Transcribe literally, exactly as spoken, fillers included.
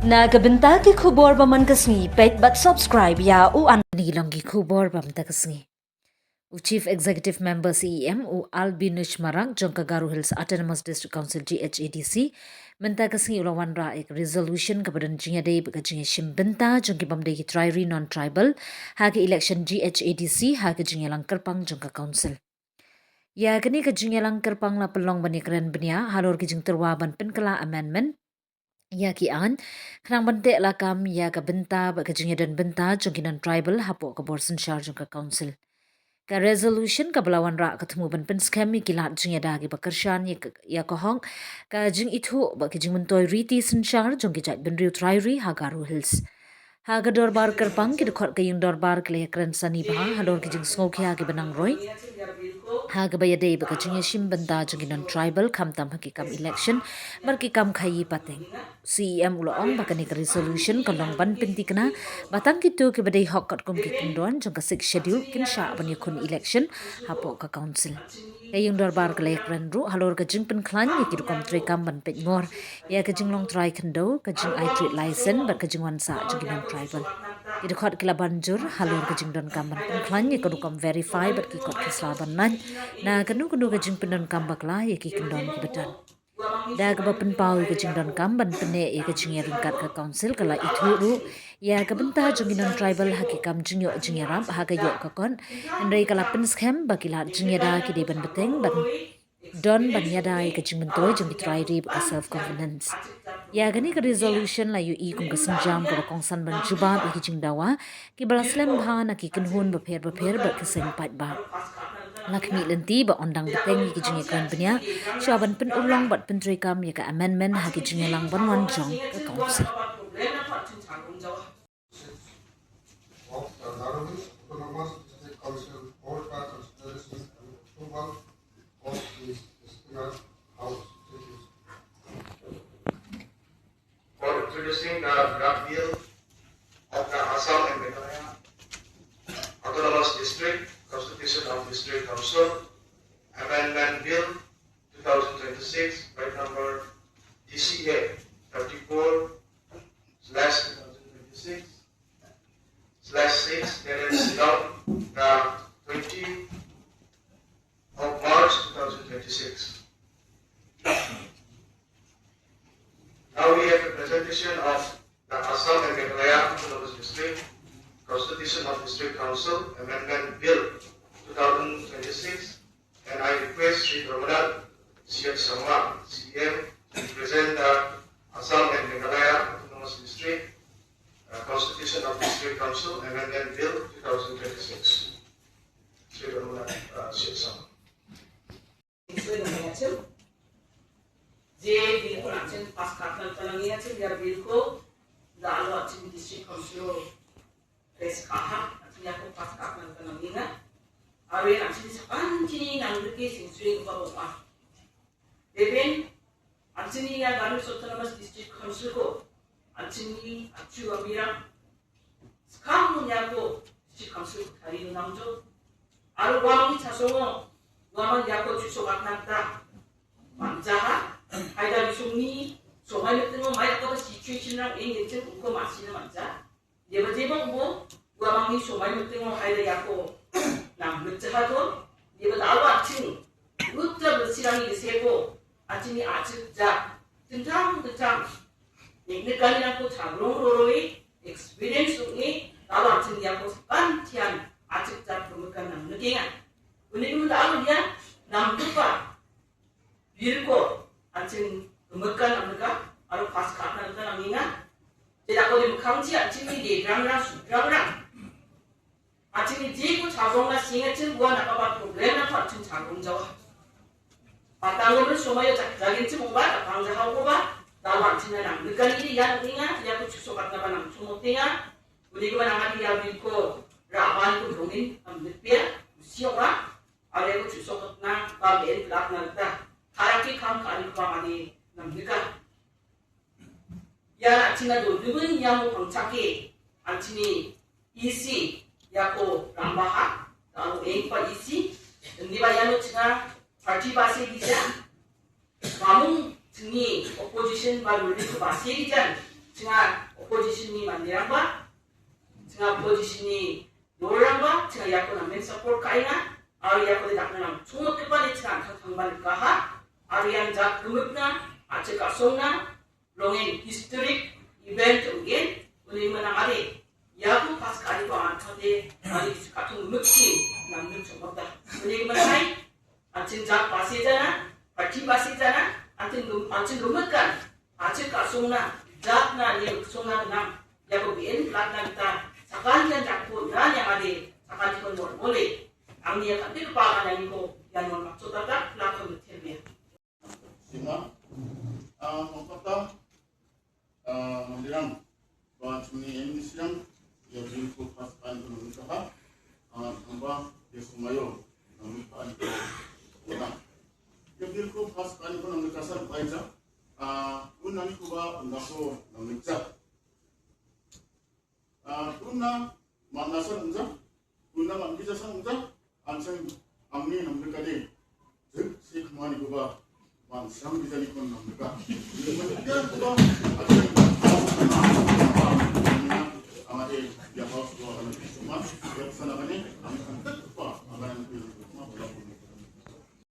Na ka bynta ki khubor ba man ka sngi, peit bad subscribe ïa u an. Kine ki long ki khubor ba mynta ka sngi. U Chief Executive Member, C E M, u Albinush Marak jong ka Garo Hills Autonomous District Council, G H A D C, mynta ka sngi u la wanrah ïa ka resolution kaba don jingïadei bad ka jingïashim bynta jong ki bym dei ki trai ri, non-tribal, ha ka election G H A D C, ha ka jingïalang kyrpang jong ka council. Ïa kane ka jingïalang kyrpang la pynlong ban ïakren bniah halor ki jingtyrwa ban pynkylla amendment ïa ki aiñ, khnang ban teh lakam ïa ka bynta bad ka jingïadon bynta jong ki non-tribal hapoh ka bor synshar jong ka council. Ka resolution kaba la wanrah ka thmu ban pynskhem ïa ki lad jingïada kiba kyrshan ïa ka, ïa ka hok ka jingithuh bad ka jingmyntoi riti synshar jong ki jaitbynriew trai ri ha Garo Hills. Ha ka dorbar kyrpang, ki dkhot ka ïing dorbar ki la ïakren sani bha halor ki jingsngewkhia kiba nang roi ha kaba ïadei bad ka jingïashim bynta jong ki non-tribal, khamtam ha ki kam election bad ki kam khaïi pateng. C E M u la ong ba kane ka resolution ka long ban pynthikna ba tang kito kiba dei hok katkum ki kyndon jong ka Sixth Schedule kin shah ban ïakhun election hapoh ka council. Ka ïing dorbar ka la ïakren ruh halor ka jingpynkhlaiñ ïa ki rukom treikam ban peit ngor ïa ka jinglong trai khyndew, ka jingai trade license bad ka jingwan sah jong ki non-tribal. Ki dkhot ki la ban jur halor ka jingdonkam ban pynkhlaiñ ïa ka rukom verify bad ki kot ki sla ban lait na kano kano ka jingpyndonkam bakla ïa ki kyndon kiba don. Da kaba pynpaw ïa ka jingdonkam ban pynneh ïa ka jingïaryngkat, ka council ka la ithuh ruh ïa ka bynta jong ki non-tribal ha ki kam jingïoh jingïarap ha ka ïoh ka kot, hynrei ka la pynskhem ba ki lad jingïada ki dei ban bteng ban don ban ïada ïa ka jingmyntoi jong ki trai ri bad ka self governance. Ïa kane ka resolution la ïohi kum ka sienjam kaba kongsan ban jubab ïa ki jingdawa kiba la slem bha na ki kynhun bapher bapher bad ki seng paidbah. La khmih lynti ba yn dang bteng ïa ki jingïakren bniah shuwa ban pynurlong bad pyntreikam ïa ka amendment ha ki jingïalang ban wan jong ka council. Of the Garo Hills Autonomous District Council for the consideration and approval of this estimated house. Thank you. For introducing the draft bill of the Assam and Meghalaya Autonomous District Constitution of District Council Amendment Bill two thousand twenty-six, by number D C A thirty-four slash two thousand twenty-six slash six, dated Shillong, the twenty of March two thousand twenty-six. Now we have the presentation of the Assam and Meghalaya Autonomous District Constitution of District Council Amendment Bill two thousand twenty-six, and I request Shri Dhormanath Sheth Sharma, C E M, to present the Assam and Meghalaya Autonomous District, uh, Constitution of District Council Amendment Bill two thousand twenty-six. Shri Dhormanath, uh, Sheth Sharma. Sngewsih nang ïa chim. Je bill ko nang chim pass kat nang ka nang ïa chim, ïa bill ko da alo chim district council res ka ha, chim ïa ko pass kat nang ka nang ïa. Are nang chim sa pan chini nang deki sngewsih ko ba ba. Deben, nang chim ïa Garo Hills Autonomous District Council ko, nang chim ïa chu amira. Skam mun ïa ko, District Council ko thari nang jo. Aro wa ngi cha songo, wa man ïa ko chu so kat nang ta. Manja ha, haida bi sung ni, so mai meeting mai ko situation nang ing ing ko ma sina manja. Ye ba je bang bo, wa man ni so mai meeting haida ïa ko nang manja ha to. Ye ba da wa ching, utta ba sirang ni se ko, a ching ni a ching ja. Tentang, tentang. Ni ni kan nang ko cha rong ro ro ni, experience uk ni, da wa ching ïa ko kan tian, a ching ja ko kan nang ni ngan. Uni ni da wa ïa, nang lupa. Bill ko, an chin mekan am ka, aro pass ka na ka nang ïa. Te da ko lim khang chi an chin ni de rang rang su rang rang. An chin ni ji ko cha rong na sing an chin wa na ka ba problem na pa chin cha rong jaw. Patang lo so ma yo chak jagin chin mo ba, ta pang ja ha ko ba, da wa chin na nang. Mekan ni ya ni nga, ya ko chu so kat na ba nang chu mo tinga. Uni ko ba nang ati ya bill ko, ra ban ko rongin, am de pia, si wa. Are ko chu so kat na ba ben blak na ta. Haraki kham ka ni ba ma ni nam ni ka. Ya na china do dubun ya mo pang chake. An chini E C ya ko ramba ha. Ta lo eng pa E C. Ni ba ya lo china party ba se di ja. Ba mung chini opposition ba lo ni ba se di ja. Jnga opposition ni man ni rang ba. Jnga opposition ni dor rang ba. Jnga ya ko na men support kai nga. Ar ya ko de dak na lang chungut ke pa ni jnga thang thang ban kaha. Ar yang jat gemuk na. Ache ka song na. Long in historic event again. Uni mana are. Ya ko pas kali ko an thang de. Ari ka thung gemuk si. Nam gemuk chungut da. Uni mana ai. Ache jat pasi jana. Pati pasi jana. Ache gemuk, ache gemuk kan. Ache ka song na, jat na ne song na nang, ya ko bien plat na kita, sakan jan jak ko na yang ade, sakan ko mor mole. Ang ne ka tik pa ka na ni ko, ya non ka chota ta, la ko ni terbe. Sima, ah, mokata, ah, mandirang, ba chuni em ni siang, ya bin ko pas kan ko nang kita ha, ah, tamba, ya sumayo, nang kita ko na. Ya bin ko pas kan ko nang kita sa, ba ija, ah, un nang ko ba, un nang ko, nang kita. Ah, tun na man na san ungja, tun na man kija san ungja, an san amni nam de kade. Zik si khmani ko ba man san kija ni kon nam de ka. Ni man kija ko ba, an san amade ya house ko an san ma ya san amade an san tak pa an san